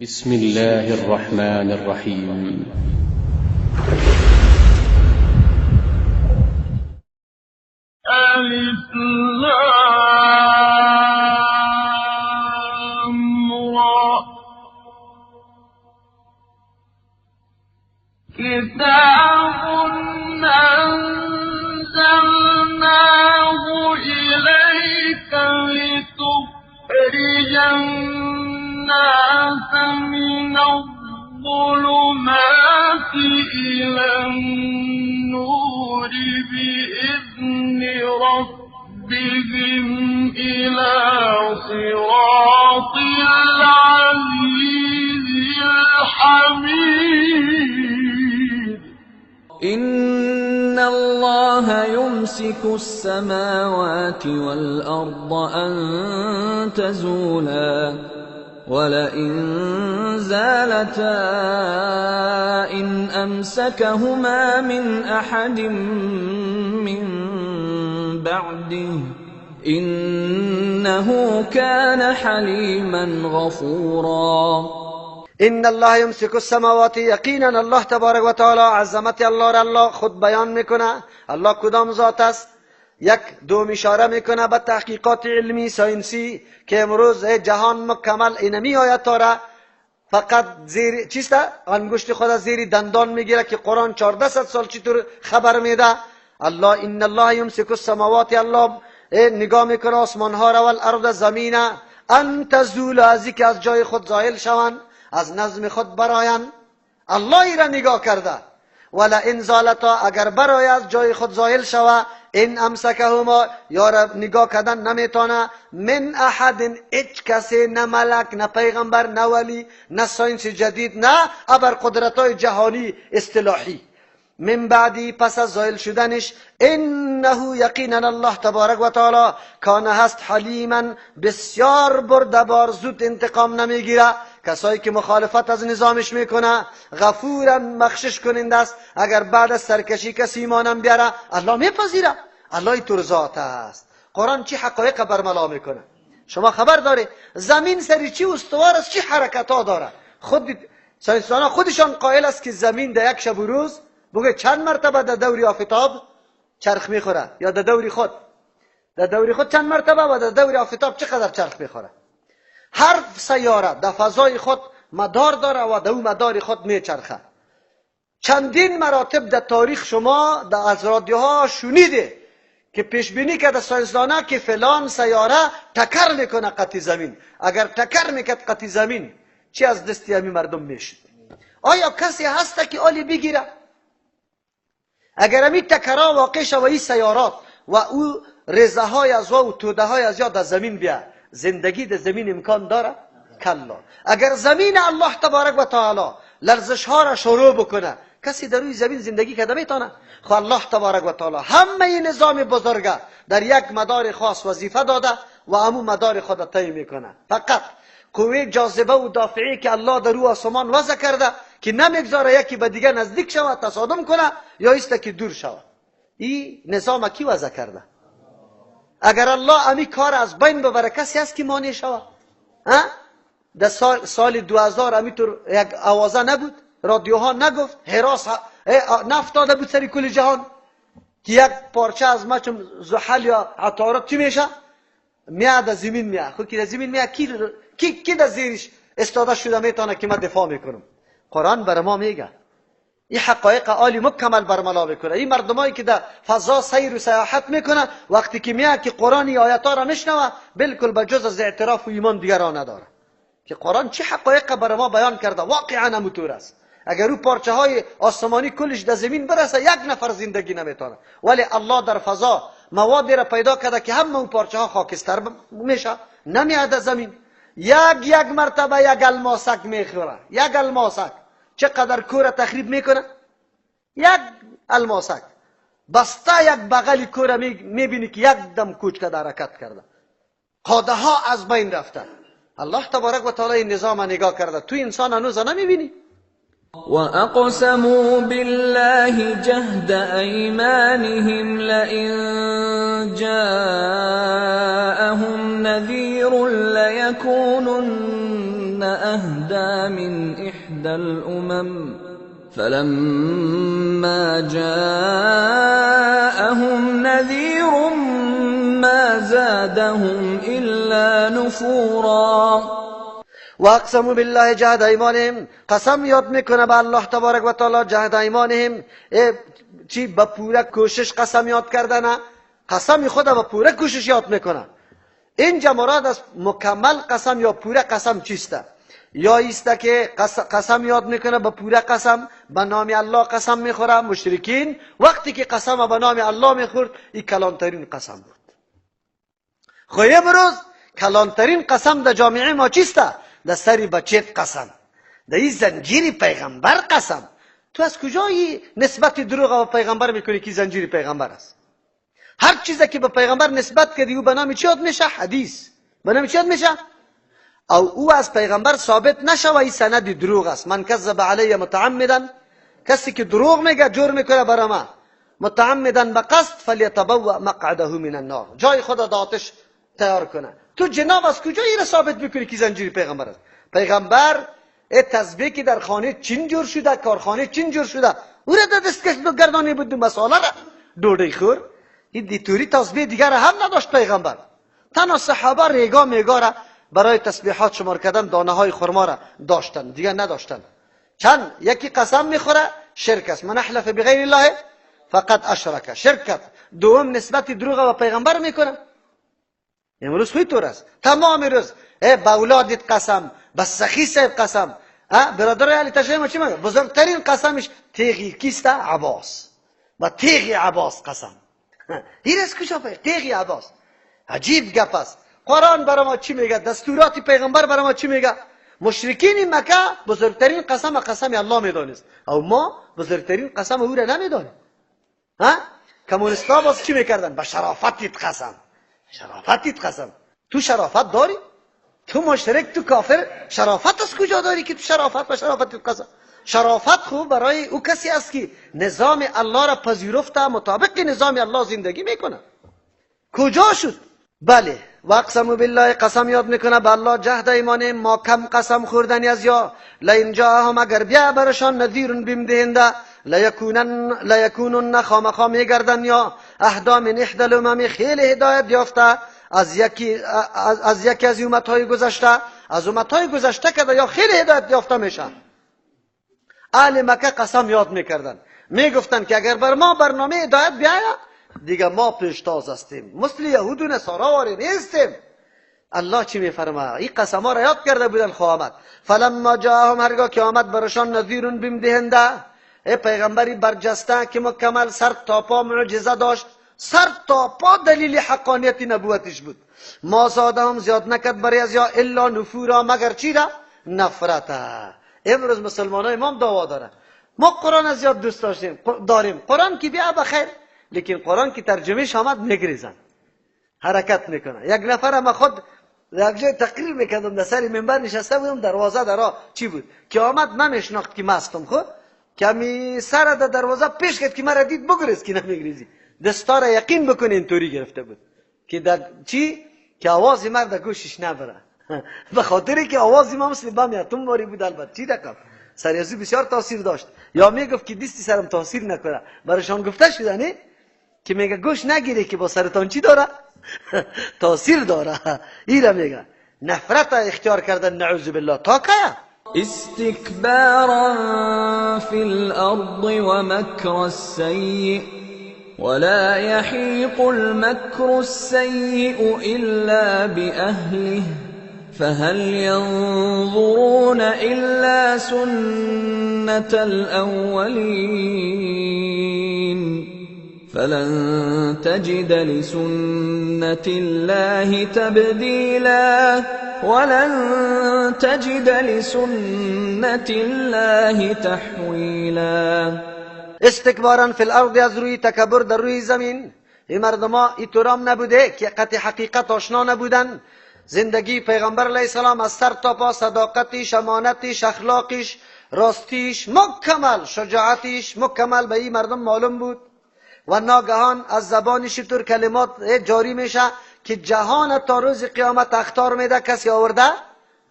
بسم الله الرحمن الرحیم. الف لام را. كتاب أنزلناه إليك لتخرج الناس من الظلمات إلى النور بإذن ربهم إلى صراط العزيز الحميد. إن الله يمسك السماوات والأرض أن تزولا ولئن زالتا إن أمسكهما من أحد من بعده إنه كان حلیما غفورا. ان الله یمسک السماوات، یقینا الله تبارک و تعالی عظمت الله را الله خود بیان میکنه. الله کدام ذات است؟ یک دوم اشاره میکنه به تحقیقات علمی ساینسی که امروز جهان مکمل اینمی آیت را فقط زیر چیست؟ انگشت خود از زیر دندان میگیره که قرآن 1400 سال چطور خبر میده. الله ان الله یمسک السماوات، الله نگاه میکنه آسمان ها را و الارض زمین، ان تزول، از که از جای خود زایل شوند، از نظم خود برایند. الله ای را نگاه کرده. ولئن زالتا، اگر برای از جای خود زایل شوه، ان امسکهما، یا را نگاه کردن نمیتونه، من احد، هیچ کسی، نه ملک، نه پیغمبر، نه ولی، نه science جدید، نه ابر قدرت جهانی اصطلاحی. من بعدی، پس از زایل شدنش، انه یقینا الله تبارک و تعالی کان هست حلیما، بسیار بردبار، زود انتقام نمیگیره کسایی که مخالفت از نظامش میکنه، غفورا، بخشش کننده است. اگر بعد از سرکشی کسی ایمانم بیاره الله میپذیره. الله تر ذات است. قرآن چی حقایق برملا میکنه؟ شما خبر داره زمین سری چی استوار است، چی حرکت ها داره. خود ساینسدانا خودشان قائل است که زمین در یک شب و روز بگه چند مرتبه در دوری آفتاب چرخ میخوره، یا در دوری خود، در دوری خود چند مرتبه و در دوری آفتاب چقدر چرخ میخوره. هر سیاره در فضای خود مدار داره و در او مدار خود میچرخه. چندین مراتب در تاریخ شما در از رادیوها شنیده که پیش بینی کرده ساینسدانا که فلان سیاره تکر میکنه قطع زمین. اگر تکر میکرد قطع زمین چی از دستی همی مردم میشد؟ آیا کسی هست که آلی بگیره؟ اگر همی تکرها واقع شوه این سیارات و او ریزه های از و توده های از یا در زمین بیا، زندگی در زمین امکان داره؟ کلا. اگر زمین الله تبارک و تعالی لرزش ها را شروع بکنه، کسی در روی زمین زندگی کرده میتونه؟ خب الله تبارک و تعالی همه این نظام بزرگه در یک مدار خاص وظیفه داده و امو مدار خود طی میکنه. فقط قوه جاذبه و دافعی که الله در رو آسمان وضع کرده که نمیگذاره یکی به دیگه نزدیک شود تصادم کنه یا ایسته که دور شود، این نظام کی وضع کرده؟ اگر الله امی کار از بین ببره کسی هست که مانع شود؟ در سال 2000 امی طور یک آوازه نبود، رادیوها نگفت، هراس نفتاده بود سری کل جهان که یک پارچه از مچم زحل یا عطارد چی میشه؟ میاد از زمین میاد. خود که در زمین میاد کی در زیرش استاده شده میتونه که من دفاع میکنم؟ قرآن بر ما میگه این حقایق عالی مکمل برملا میکنه. این مردمایی که در فضا سیر و سیاحت میکنه وقتی که میاد که قرآن این آیات را میشنوه بالکل به جز از اعتراف و ایمان دیگر را نداره که قرآن چه حقایق بر ما بیان کرده. واقعا همونطور است. اگر او پارچه های آسمانی کلش در زمین برسه یک نفر زندگی نمیتونه، ولی الله در فضا موادی را پیدا کرده که همه اون پارچه ها خاکستر میشه، نمیاد زمین. یک مرتبه یک الماسک میخوره، یک الماسک چقدر کوره تخریب میکنه؟ یک الماسک بسته یک بغل کوره میبینی که یک دم کوچ کرده حرکت کرده، قاده ها از بین رفته. الله تبارک و تعالی این نظام نگاه کرده، تو انسان هنوز نمیبینی. وأقسموا بالله جهد أيمانهم لئن جاءهم نذير ليكونن أهدى من إحدى الأمم فلما جاءهم نذير ما زادهم إلا نفورا. و اقسموا بالله جهد ایمانهم، قسم یاد میکنه به الله تبارک و تعالی جهد ایمانهم، چی؟ به پوره کوشش قسم یاد کردنه، قسم خود به پوره کوشش یاد میکنه. اینجا مراد از مکمل قسم یا پوره قسم چیسته؟ یا ایسته که قسم یاد میکنه به پوره قسم، به نام الله قسم میخوره. مشرکین وقتی که قسم به نام الله میخورد این کلانترین قسم بود. خو امروز کلانترین قسم در جامعه ما چیسته؟ در سری بچیت قسم، در این زنجیر پیغمبر قسم. تو از کجایی نسبت دروغ به پیغمبر میکنی که زنجیر پیغمبر است؟ هر چیزی که به پیغمبر نسبت کردی او به نام چی یاد میشه؟ حدیث. به نام چی یاد میشه؟ او او از پیغمبر ثابت نشه و این سند دروغ است. من کذب علی متعمدا، کسی که دروغ میگه جور میکنه برای ما، متعمدا به قصد، فلیتبوأ مقعده من النار، جای خود را آتش تیار کنه. تو جناب از کجا این را ثابت میکنی که زنجیر پیغمبر است؟ پیغمبر تسبیح که در خانه چین جور شده، کارخانه چین جور شده، او را در دستکش گردانی بود، مساله را دوده خور. این دیتوری تسبیح دیگر هم نداشت پیغمبر. تنها صحابه ریگا میگا را برای تسبیحات شمار کردن دانه های خرما را داشتن، دیگر نداشتن. چند یکی قسم میخوره شرک است، من احلف بغیر الله فقط اشرک، شرکت. دوم نسبت دروغ به پیغمبر میکنه. امروز خوی طور است، تمام روز به اولادت قسم، به سخی صاحب قسم. برادر علی تشیع ما چی میگه؟ بزرگترین قسمش تیغی کیسته؟ عباس. و تیغ عباس قسم. این از کجا پیدا؟ تیغ عباس. عجیب گپ است. قرآن برای ما چی میگه؟ دستورات پیغمبر برای ما چی میگه؟ مشرکین مکه بزرگترین قسم قسم الله میدانست، او ما بزرگترین قسم او را نمیدانیم. ها؟ کمونیست‌ها باز چی میکردن؟ به شرافتت قسم، شرافتت قسم. تو شرافت داری؟ تو مشرک، تو کافر، شرافت از کجا داری که تو شرافت به شرافتت قسم؟ شرافت خوب برای او کسی است که نظام الله را پذیرفته، مطابق نظام الله زندگی میکنه. کجا شد؟ بله، و اقسموا بالله قسم یاد میکنه به الله جهد ایمان، ما کم قسم خوردنی از یا لئن جاءهم اگر بیا برشان نذیر بیم دهنده، لیکونن خامخا میگردن یا اهدا من احدى الامم، خیلی هدایت یافته از یکی از امتهای گذشته، از امتهای گذشته که یا خیلی هدایت یافته میشن. اهل مکه قسم یاد میکردن، میگفتن که اگر بر ما برنامه هدایت بیاید دیگه ما پیشتاز هستیم، مثل یهود و نصارا واری نیستیم. الله چی میفرماید؟ این قسم ها را یاد کرده بودن. خو آمد فلما جاءهم، هرگاه که آمد برشان نذیر بیم دهنده، ای پیغمبری برجسته که مکمل سر تا پا معجزه داشت، سر تا پا دلیل حقانیت نبوتش بود. ما زادهم زیاد نکد برای از یا الا نفورا، مگر چی را؟ نفرته. امروز مسلمان های ما دعوا داره، ما قرآن زیاد دوست داشتیم داریم، قرآن که بیا بخیر، لیکن قرآن که ترجمهش آمد میگریزن، حرکت میکنه. یک نفر ما خود یک جای تقریر میکردم، در سر منبر نشسته بودم، دروازه درا چی بود که آمد، من میشناخت که مستم، خود کمی سر در دروازه پیش کرد که مرا دید بگریز که نمیگریزی، دستار یقین بکنه اینطوری گرفته بود که در چی که آواز مرد گوشش نبره به خاطر که آواز ما مثل بم اتم واری بود. البته چی رقم سر از بسیار تاثیر داشت، یا میگفت که دستی سرم تاثیر نکنه، برایشان گفته شده نه که میگه گوش نگیره که با سرتان چی داره تاثیر داره. ایره میگه نفرت اختیار کردن، نعوذ بالله. تا که استکبارا فی الارض ومکر السیء ولا يحيق المكر السيء إلا بأهله فهل ينظرون إلا سنة الأولين فلن تجد لسنة الله تبديلا ولن تجد لسنة الله تحویلا. استکبارا فی الارض، از روی تکبر در روی زمین. این مردما اینطورام نبوده که قطع حقیقت آشنا نبودن. زندگی پیغمبر علیه السلام از سر تا پا صداقتش، امانتش، اخلاقش، راستیش مکمل، شجاعتش مکمل به این مردم معلوم بود و ناگهان از زبانش طور کلمات جاری میشه که جهان تا روز قیامت اخطار میده، کسی آورده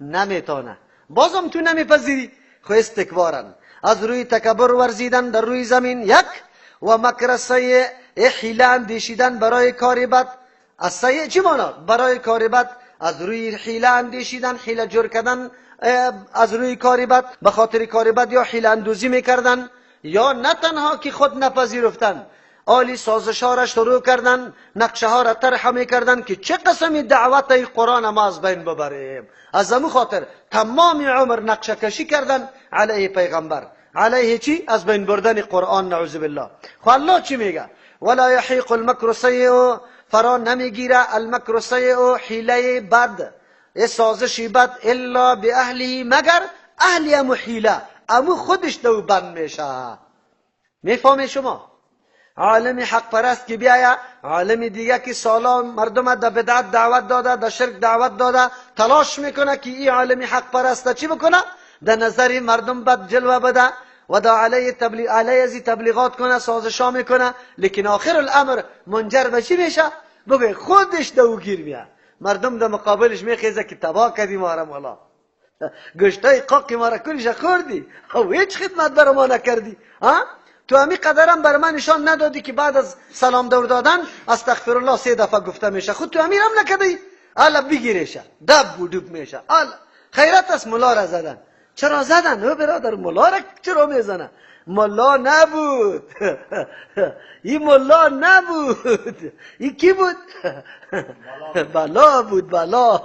نمیتونه. بازم تو نمیپذیری. خو استکبارن، از روی تکبر ورزیدن در روی زمین یک، و مکر سیء، حیله اندیشیدن برای کار بد. از سیء چی مانا؟ برای کار بد، از روی حیله اندیشیدن، حیله جور کردن از روی کار بد، به خاطر کار بد یا حیله اندوزی میکردن، یا نه تنها که خود نپذیرفتن، آلی سازش ها را شروع کردن، نقشه ها را طرح میکردن که چه قسمی دعوت قرآن ما از بین ببریم. از امو خاطر تمام عمر نقشه کشی کردن علیه پیغمبر، علیه چی؟ از بین بردن قرآن، نعوذ بالله. خو الله چی میگه؟ ولا یحیق المکر السیء، فرا نمیگیره المکر السیء، حیله بد، سازش بد، الا باهله، مگر اهل امو حیله، امو خودش دو بند میشه. میفهمی شما؟ عالم حق پرست که بیایا، عالم دیگه که سالا مردم در بدعت دعوت داده، در شرک دعوت داده، تلاش میکنه که این عالم حق پرست چی بکنه؟ در نظر مردم بد جلوه بده و دا علیه تبلیغ، علیه ازی تبلیغات کنه، سازشا میکنه، لیکن آخر الامر منجر به چی میشه؟ بگه خودش دو گیر میاد، مردم در مقابلش میخیزه که تباه کردی ما را مولا، گشتای قاقی ما را کلش خوردی، او هیچ خدمت بر ما نکردی، ها؟ تو همی قدرم بر من نشان ندادی که بعد از سلام دور دادن استغفر الله 3 دفعه گفته میشه، خود تو همی هم نکردی، الا بگیریشه دب و دوب میشه. الا خیرت است ملا را زدن. چرا زدن؟ او برادر ملا را چرا میزنه؟ ملا نبود این ملا نبود، این کی بود؟ بلا بود، بلا،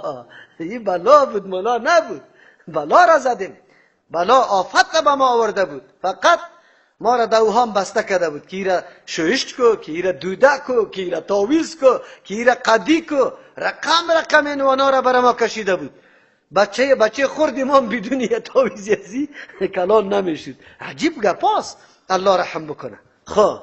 این بلا بود، ملا نبود. بلا را زدیم، بلا آفت را به ما آورده بود، فقط ما را دوهام بسته کرده بود که ایره شوشت کو، که ایره دوده کو، که ایره تاویز کو، که ایره قدی کو، رقم رقم اینوانا را برای ما کشیده بود. بچه خوردی ما بدون یه تاویز ازی کلان نمیشد. عجیب گپاست، الله رحم بکنه. خب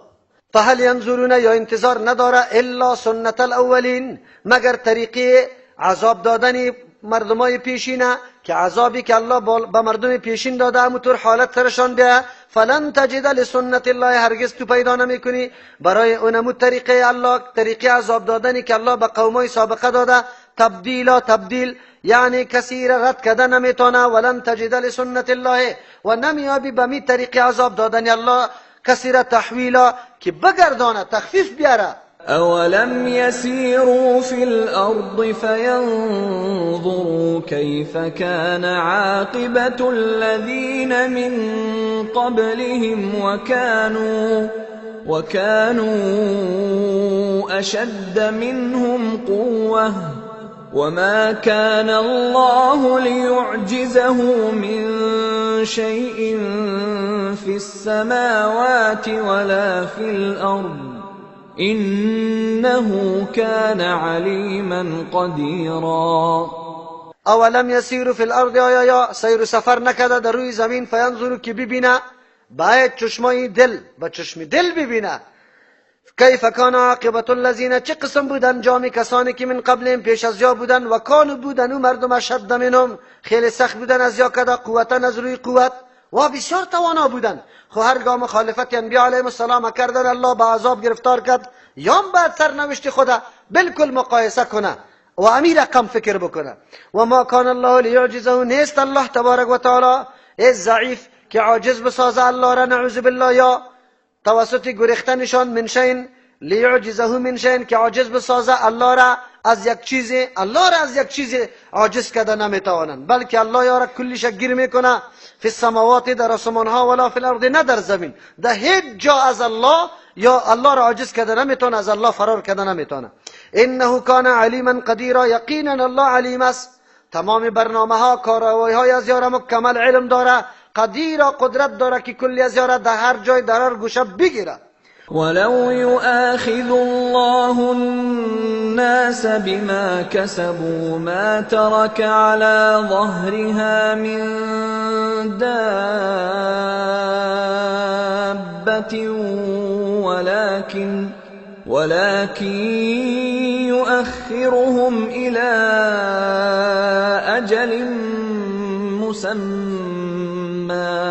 فهل ینظرون، یا انتظار نداره الا سنت الاولین، مگر طریقه عذاب دادن مردمای پیشینه، که عذابی که الله به مردم پیشین داده همونطور حالت سرشان بیا. فلن تجد لسنت الله، هرگز تو پیدا نمیکنی برای اونمو طریقه الله، طریقه عذاب دادنی که الله به قومای سابقه داده، تبدیلا، تبدیل یعنی کسی را رد کرده نمیتونه. ولن تجد لسنت الله، و نمیابی به می طریقه عذاب دادن الله کسی را تحویلا، که بگردانه، تخفیف بیاره. أولم يسيروا في الأرض فينظروا كيف كان عاقبة الذين من قبلهم وكانوا أشد منهم قوة وما كان الله ليعجزه من شيء في السماوات ولا في الأرض إنه كان عليما قديرا. اولم يسيروا في الارض، آیا یا سیر سفر نکرده در روی زمین، فینظروا که ببینه، باید چشمای دل، با چشم دل ببینه، کیف کان عاقبت الذین، چه قسم بود انجام کسانی که من قبلهم، پیش از یا بودن، و کانوا بودن و مردم اشد منهم، خیلی سخت بودن از یا کده، قوتا از روی قوت و بسیار توانا بودن. خو هرگاه مخالفت انبیا علیهم السلام کردن، الله به عذاب گرفتار کرد. یام بعد سرنوشت خدا بالکل مقایسه کنه و امی رقم فکر بکنه. و ما کان الله لیعجزه، نیست الله تبارک و تعالی ای ضعیف که عاجز بسازه الله را، نعوذ بالله، یا توسط گریختنشان من شین، لیعجزه من شین، که عاجز بسازه الله را از یک چیز، الله را از یک چیز عاجز کرده نمیتوانند، بلکه الله یارا کلش گیر میکنه. فی السماوات، در آسمان ها، ولا فی الارض، نه در زمین، در هیچ جا از الله یا الله را عاجز کرده نمیتونه، از الله فرار کرده نمیتونه. انه کان علیما قدیرا، یقینا الله علیم است، تمام برنامه ها، کارهای های از یارا مکمل علم داره، قدیرا قدرت داره که کلی از یارا در هر جای، در هر گوشه بگیره. ولو يؤاخذ الله الناس بما كسبوا ما ترك على ظهرها من دابة ولكن يؤخرهم إلى أجل مسمى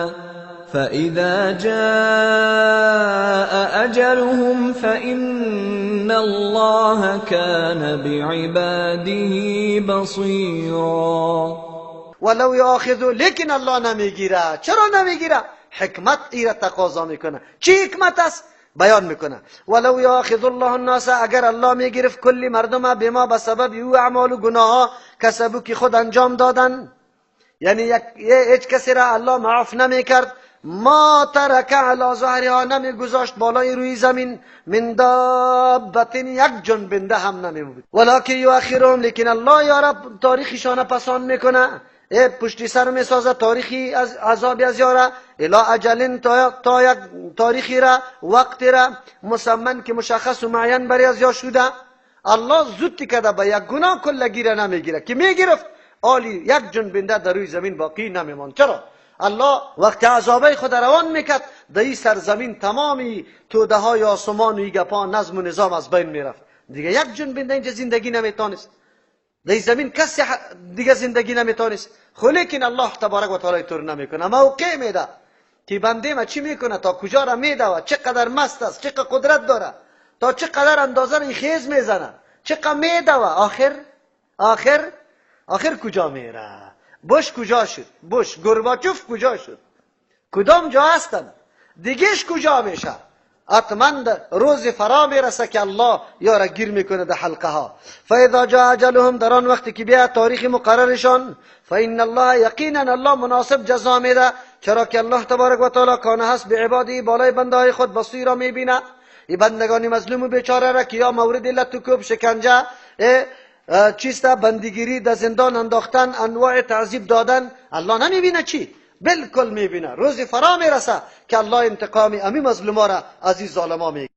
فإذا جاء أجلهم فإن الله كان بعباده بصيرا. ولو یاخذ، لیکن الله نمیگیره. چرا نمیگیره؟ حکمت ایره تقاضا میکنه. چی حکمت است؟ بیان میکنه. ولو یاخذ الله الناس، اگر الله میگرفت کلی مردم بما بسبب او اعمال و گناه کسبو که خود انجام دادن، یعنی هیچ کسی را الله معاف نمیکرد، ما ترک علی ظهرها، نمیگذاشت بالای روی زمین، من دابت، یک جنبنده هم نمی بود. ولکن یؤخرهم، لیکن الله یارا تاریخشان پسان میکنه، پشتی سر میسازه تاریخی از عذاب از یارا، الی اجل، تا یک تاریخی را، وقتی را مسمن که مشخص و معین بری از یا شده. الله زود کرده به یک گناه کلگی را نمیگیره، که میگرفت آلی یک جنبنده در روی زمین باقی نمیماند. چرا؟ الله وقتی عذابه خود روان میکرد در این سرزمین تمامی توده های آسمان و گپا نظم و نظام از بین میرفت، دیگه یک جنبنده اینجا زندگی نمیتانست، در این زمین کسی دیگه زندگی نمیتانست. خو لیکن الله تبارک و تعالی طور نمیکنه، موقع میده که بنده ما چی میکنه، تا کجا را میده و چقدر مست است، چقدر قدرت داره، تا چقدر اندازه را خیز میزنه، چقدر میده و آخر آخر آخر کجا میره؟ بوش کجا شد؟ بوش گورباچوف کجا شد؟ کدام جا هستند؟ دیگهش کجا میشه؟ حتما روز فرا میرسه که الله یارا گیر میکنه در حلقه ها. فاذا جاء اجلهم، در آن وقتی که بیا تاریخ مقررشان، فان الله یقینا الله مناسب جزا میده، چرا که الله تبارک و تعالی کان هست بعباده، بالای بنده های خود، بصیرا میبینه. این بندگان مظلوم و بیچاره را که یا مورد لت و کوب، شکنجه، چیست، بندگیری، در زندان انداختن، انواع تعذیب دادن، الله نمیبینه چی؟ بالکل میبینه. روز فرا میرسه که الله انتقام امی مظلوما را از این ظالما میگیره.